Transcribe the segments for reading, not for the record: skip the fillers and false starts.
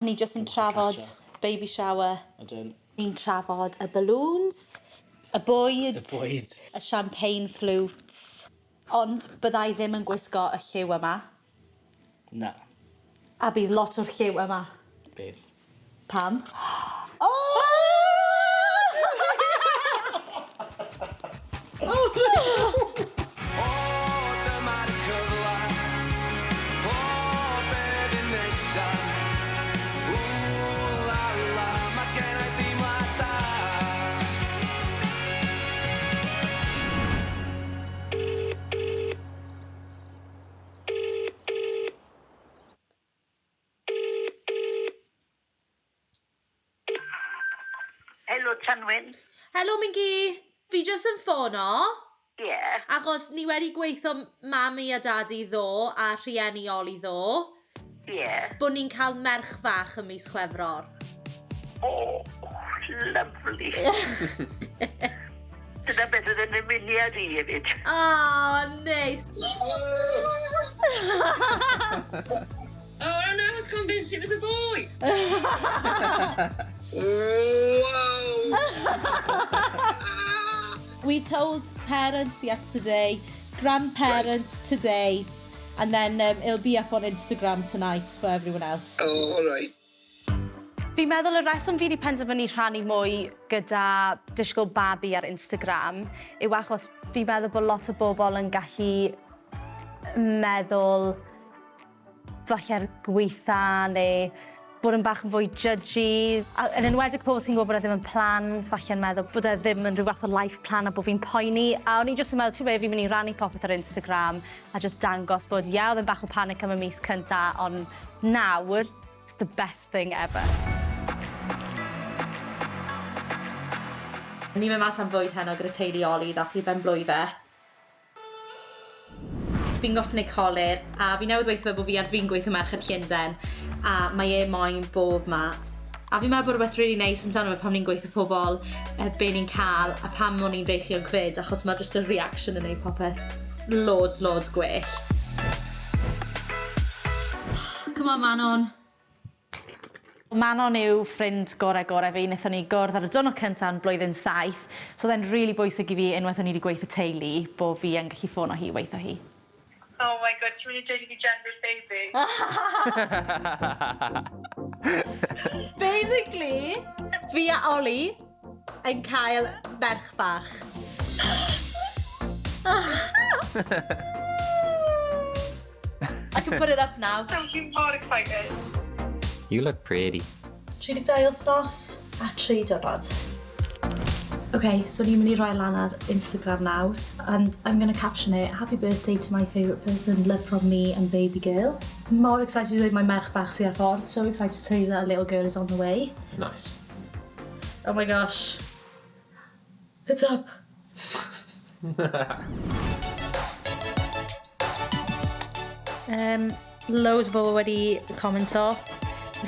Ni jyst yn trafod baby shower. Ydyn. Ni'n trafod y balloons, y bwyd. Y bwyd. Y champagne flutes. Ond bydda i ddim yn gwisgo y lliw yma. Na. A bydd lot o'r lliw yma. Bydd. Pam? O, dyma'r cyfle. O, be fydd nesa? Ww, la la, mae gen i deimlad da. Helo Tanwen. Helo Mingi! Fi jyst yn ffono. Ie. Yeah. Achos ni wedi gweithio mami a dadi ddo a rhieni Oli ddo. Ie. Yeah. Bod ni'n cael merch fach ym mis Chwefror. Oh, lovely. Dyna beth oedd yn ymuniad i hefyd. Oh, neis. Oh, no, I was convinced it was a boy. Whoa! We told parents yesterday, grandparents right. today, and then um, it'll be up on Instagram tonight for everyone else. Oh, all right. Fi'n meddwl y reswm fi wedi penderfynu rhannu mwy gyda disgwyl babi ar Instagram yw achos fi'n meddwl bod lot o bobl yn gallu meddwl falle'r gweitha neu bod yn bach yn fwy judgy. A yn enwedig pobl sy'n gwybod bod e ddim yn planned, falle'n meddwl bod e ddim yn rhyw fath o life plan a bod fi'n poeni. A o'n i jyst yn meddwl, ti'n be, fi'n mynd i rannu popeth ar Instagram a jyst dangos bod, ie, yeah, oedd e'n bach o panic am y mis cynta, ond nawr, it's the best thing ever. Ni'n mynd mas am fwyd heno gyda teulu Oli, ddathlu ben blwydd fe. Fi'n gorffod neud colur a fi newydd weutho fe bo' fi ar fin gweitho Merched Llunden a mae e moyn bob 'ma. A fi'n meddwl bo' rwbeth rili neis amdano fe pan ni'n gweutho pobol yy be' ni'n ca'l a pam o'n i'n feichiog 'fyd achos ma' jyst y reaction yn neud popeth loads loads gwell. C'mon Manon. Manon yw ffrind gore gore fi, nethon ni gwrdd ar y diwrnod cynta yn blwyddyn saith, so o'dd e'n rili bwysig i fi unwaith o'n i 'di gweutho teulu bo' fi yn gallu ffono hi i weutho hi. Oh my god, ti'n mynd i dweud i fi gender'r baby? Basically, fi a Ollie yn cael merch fach. I can put it up now. Fi mor excited. You look pretty. 32 wythnos a 3 diwrnod. Ok, so ni'n mynd i roi lan ar Instagram nawr and I'm gonna caption it Happy birthday to my favourite person, love from me and baby girl. Mor excited i ddweud mae merch bach sydd ar ffordd. So excited to say that a little girl is on the way. Nice. Oh my gosh. It's up. um, loads o bobl wedi commento.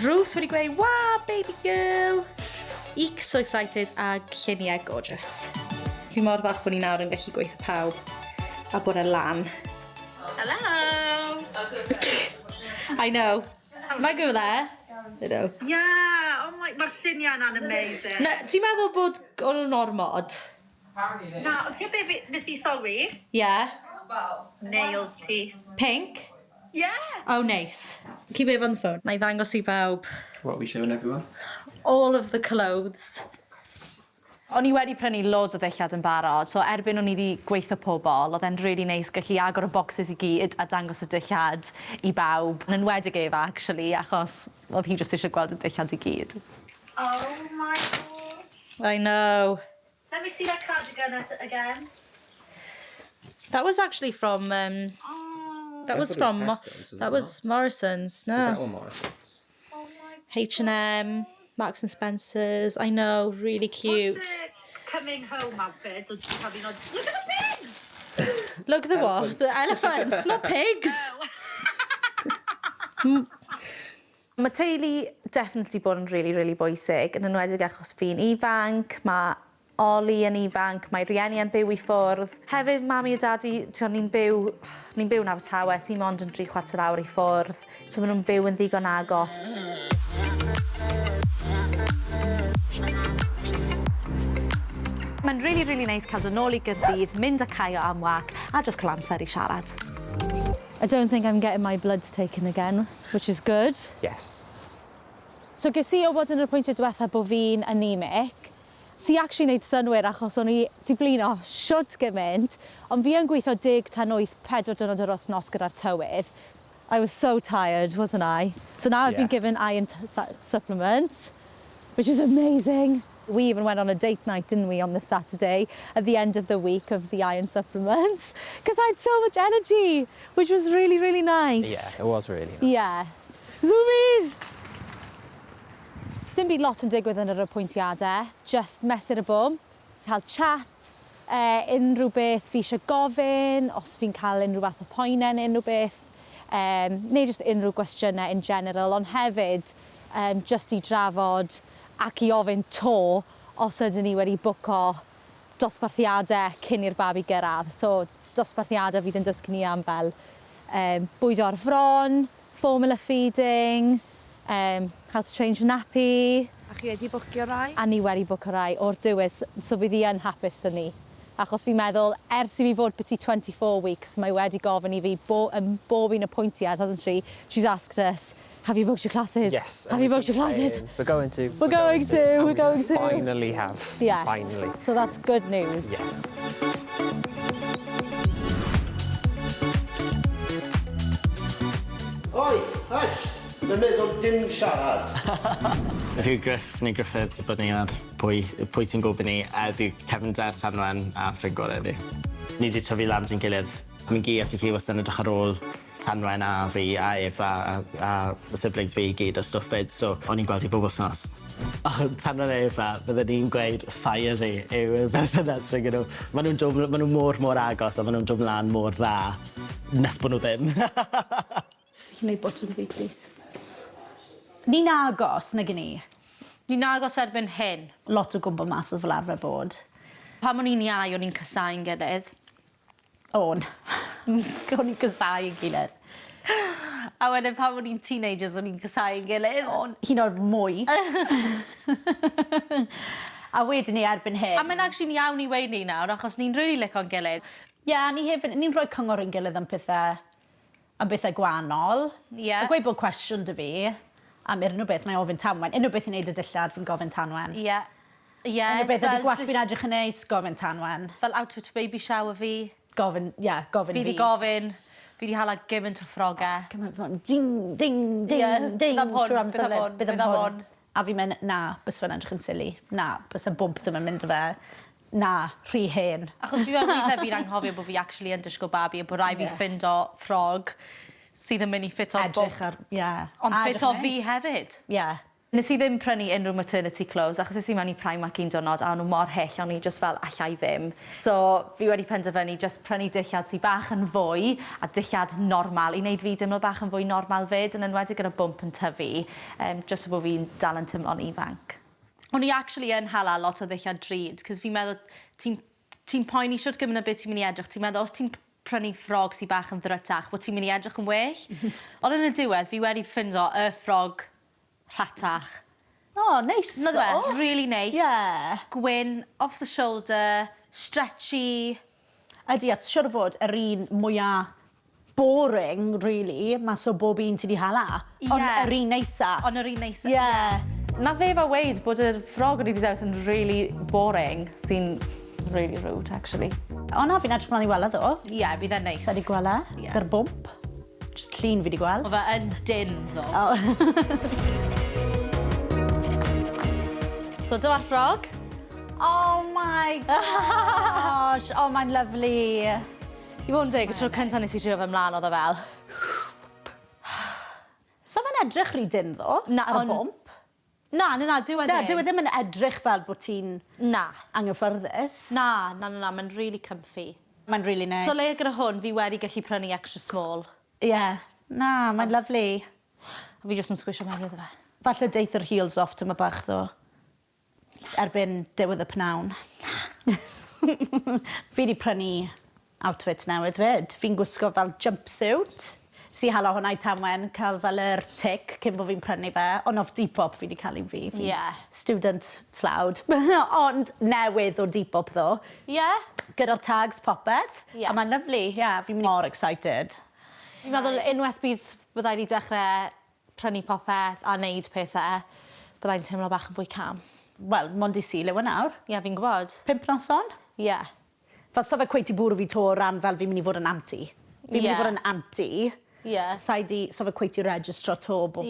Ruth wedi gweud, wow, baby girl! Eek, so excited, a lluniau gorgeous. Fi mor falch bod ni nawr yn gallu gweithio pawb a bod e lan. Hello! I know. Am I go there? I know. Yeah, oh my, mae'r lluniau yna'n amazing. Na, ti'n meddwl bod o'n nhw'n ormod? Na, ond ti'n be fi, nes i sylwi? Yeah. Nails ti. Pink? Yeah! Oh, nice. Keep it on the phone. Na i ddangos i bawb. What are we showing everyone? All of the clothes. O'n i wedi prynu loads o ddillad yn barod, so erbyn o'n i 'di gweutho pobol, o'dd e'n rili neis gallu agor y bocsys i gyd a dangos y dillad i bawb, yn enwedig Eva actually, achos o'dd hi jyst isie gweld y dillad i gyd. Oh my god. I know. Let me see that cardigan at again. That was actually from um Oh. that I was thought it was from Tesco's, was that it was Morrison's, no. Is that all Morrison's? Oh my H&M, Marks and Spencer's. I know, really cute. What's the coming home outfit? Or probably not. Look at the pigs! Look at the what? The elephants, not pigs. Mae teulu definitely bod yn really, really bwysig, yn enwedig achos fi'n ifanc, mae Oli yn ifanc, mae rieni yn byw i ffwrdd. Hefyd, mami a dadi, t'o' ni'n byw, ni'n byw yn Abertawe, sy'n mond yn 3 chwarter awr i ffwrdd, so maen nhw'n byw yn ddigon agos. really, really neis cael dod nôl i Gaerdydd, mynd â Caio am wac, a just cael amser i siarad. I don't think I'm getting my bloods taken again, which is good. Yes. So ges i wybod yn yr apwyntiad diwetha bod fi'n anemic, sy actually wneud synnwyr achos o'n i 'di blino shwt gymaint, ond fi yn gweithio 10 tan 8 4 diwrnod yr wythnos gyda'r tywydd. I was so tired, wasn't I? So now I've been given iron supplements, which is amazing. We even went on a date night, didn't we, on the Saturday at the end of the week of the iron supplements, because I had so much energy, which was really, really nice. Yeah, it was really nice. Yeah. Zoomies! Dim byd lot yn digwydd yn yr apwyntiadau, just mesur y bwmp, cael chat, unrhyw beth fi eisiau gofyn, os fi'n cael unrhyw fath o poenau neu unrhyw beth, neu just unrhyw gwestiynau in general, ond hefyd just i drafod ac i ofyn 'to os ydyn ni wedi bwco dosbarthiadau cyn i'r babi gyrraedd. So dosbarthiadau fydd yn dysgu ni am fel bwydo ar fron, formula feeding, how to change a nappy. A chi wedi bwcio rai? A ni wedi bwcio rai o'r diwedd, so fydd hi yn hapus 'da ni. Achos fi'n meddwl, ers i fi fod byti 24 weeks, mae wedi gofyn i fi yn bob un apwyntiad, hasn't she? She's asked us, "Have you booked your classes?" Yes. "Have And you we booked your keep classes?" saying, "We're going to. We're going to, and we're we going to." finally have. Yes. Finally. So that's good news. Yeah. Oi, hush! Mae'n meddwl dim siarad. Fi yw Griff neu Griffith, dibynnu ar pwy ti'n gofyn i. A fi yw cefnder Tanwen a ffrind gorau fi. Ni wedi tyfu lan 'da'n gilydd. Mi'n gi a ti ci wastad yn edrych ar ôl Tanwen a fi a Efa a siblings fi i gyd a stwff fyd, so o'n i'n gweld hi bob wythnos. Ond Tanwen a Efa, bydden ni'n gweud fiery yw y berthynas rhwng nhw. Maen nhw mor, mor agos a maen nhw'n dod mlaen mor dda nes bod nhw ddim. Chi'n gwneud botwm fi, please. Ni'n agos, nag ni? Ni'n agos erbyn hyn. Lot o gwmpo mas oedd fel arfer bod. Pan o'n i'n iau, o'n i'n casáu'n gilydd. O'n. O'n i'n casáu yn gilydd. A wedyn pan o'n i'n teenagers, o'n i'n casáu'n gilydd. O'n, hyd yn oed mwy. A wedyn ni erbyn hyn. A mae'n actually'n iawn i weud ni nawr, achos ni'n really lico'n gilydd. Ie, yeah, ni hefyd, ni'n rhoi cyngor i'n gilydd am bethau gwahanol. Ie. A gweud bod cwestiwn 'da fi am unrhyw beth, na i ofyn Tanwen. Unrhyw beth i wneud y dillad, fi'n gofyn Tanwen. Ie. Unrhyw beth, ydy fel gwallt fi'n edrych yn neis, gofyn Tanwen. Fel outfit baby shower fi. Gofyn, ie, yeah, gofyn Fi fi. di gofyn. Fi di hala gymaint o ffrogau. Gymaint, ding, ding, ding, Ie, ding. bydd am hwn, trwy'r amser. bydd am hwn, Bydd am bydd am hwn. hwn. A fi'n mynd, na, bys fe'n edrych yn silly. Na, bys y bwmp ddim yn mynd â fe. Na, rhy hen. Achos fi fel weithiau fi'n anghofio bod fi actually yn disgwyl babi a bod rhaid fi ffindo ffrog sydd yn mynd i ffit o Edrych ar, ie. Ond A ffit edrych o yn fi neis. hefyd. Ie. Nes i ddim prynu unrhyw maternity clothes achos es i mewn i Primark un diwrnod a o'n nhw mor hyll, o'n i just fel allai ddim. So fi wedi penderfynu just prynu dillad sydd bach yn fwy a dillad normal i wneud fi dimlo bach yn fwy normal fyd, yn enwedig gyda bwmp yn tyfu, just so bod fi'n dal yn teimlo'n ifanc. O'n i actually yn hala lot o ddillad drud, cos fi'n meddwl ti'n ti poeni shwt gymaint o beth ti'n mynd i edrych. Ti'n meddwl, os ti'n prynu ffrog sydd bach yn ddrytach, bod ti'n mynd i edrych yn well. Ond yn y diwedd, fi wedi ffindo y ffrog rhatach. O, neis. Na ddo. fe, really nice. Ie. Gwyn, off the shoulder, stretchy. Ydy, a siwr o fod yr un mwyaf boring, really, mas o bob un ti di hala. Ond yr un neisa. Ond yr un neisa. Ie. Na fe fa weud bod y ffrog o'n i wedi dewis yn really boring, sy'n really rude, actually. O na, fi'n edrych mlaen i weld e ddo. Ie, yeah, bydd e'n neis. Sa di gweld e? Ie. Dy'r bwmp. Just llun fi di gweld. O fe yn dyn, ddo. Oh. So dyma'r ffrog. Oh my gosh! Oh, mae'n lovely. I fod yn deg, y tro cyntaf nes i trio fe mlaen oedd e fel. So fe'n edrych rhy dyn ddo, Na, ar y bwmp. Na, dyw e Na, ddim. dyw e ddim yn edrych fel bod ti'n Na. anghyffyrddus. Na, mae'n really comfy. Mae'n really nice. So le gyda hwn, fi wedi gallu prynu extra small. Ie. Yeah. Na, mae'n lovely. A fi jyst yn squisho mewn iddo fe. Falle deith yr heels off tyma bach ddo. Erbyn diwedd y pnawn. Fi di prynu outfit newydd fyd. Fi'n gwisgo fel jumpsuit. Si hala hwnna i Tanwen, cael fel yr tick cyn bod fi'n prynu fe. Ond off Depop fi wedi cael un fi. Fi'n student tlawd. Ond newydd o Depop ddo. Gyda'r tags popeth. A mae'n lyfli, ie. Yeah, fi'n mor excited. Fi'n meddwl unwaith bydd byddai wedi dechrau prynu popeth a wneud pethau, byddai'n teimlo bach yn fwy calm. Wel, mond i Sul yw e nawr. Ie, yeah, fi'n gwybod. 5 noson? Ie. Yeah. Fel so fe cweit i bwrw fi to o ran fel fi'n mynd i fod yn auntie. Fi'n mynd i fod yn auntie. Sai di, so fe cweit i registro to bod,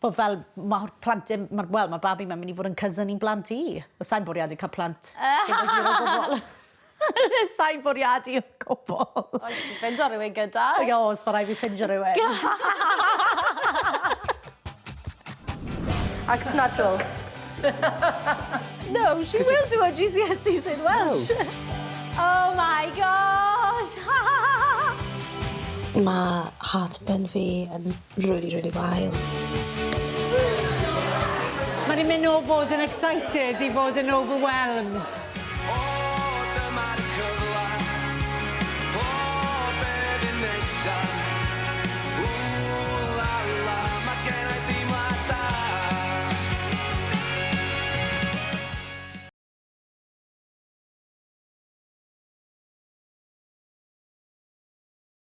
bod fel, mae'r plant, wel, mae'r babi mae'n mynd i fod yn cousin i'n blant i. Sa'n bwriadu cael plant gyda hir o gwbl. Sa'n bwriadu o gwbl. Oes ti'n ffindo rhywun gyda? Ie, oes, mae rhaid fi ffindio rhywun. Act natural. No, she will do her GCSEs in Welsh. Oh my gosh! Mae heartburn fi yn really, really wael. Mae 'di mynd o fod yn excited i fod yn overwhelmed.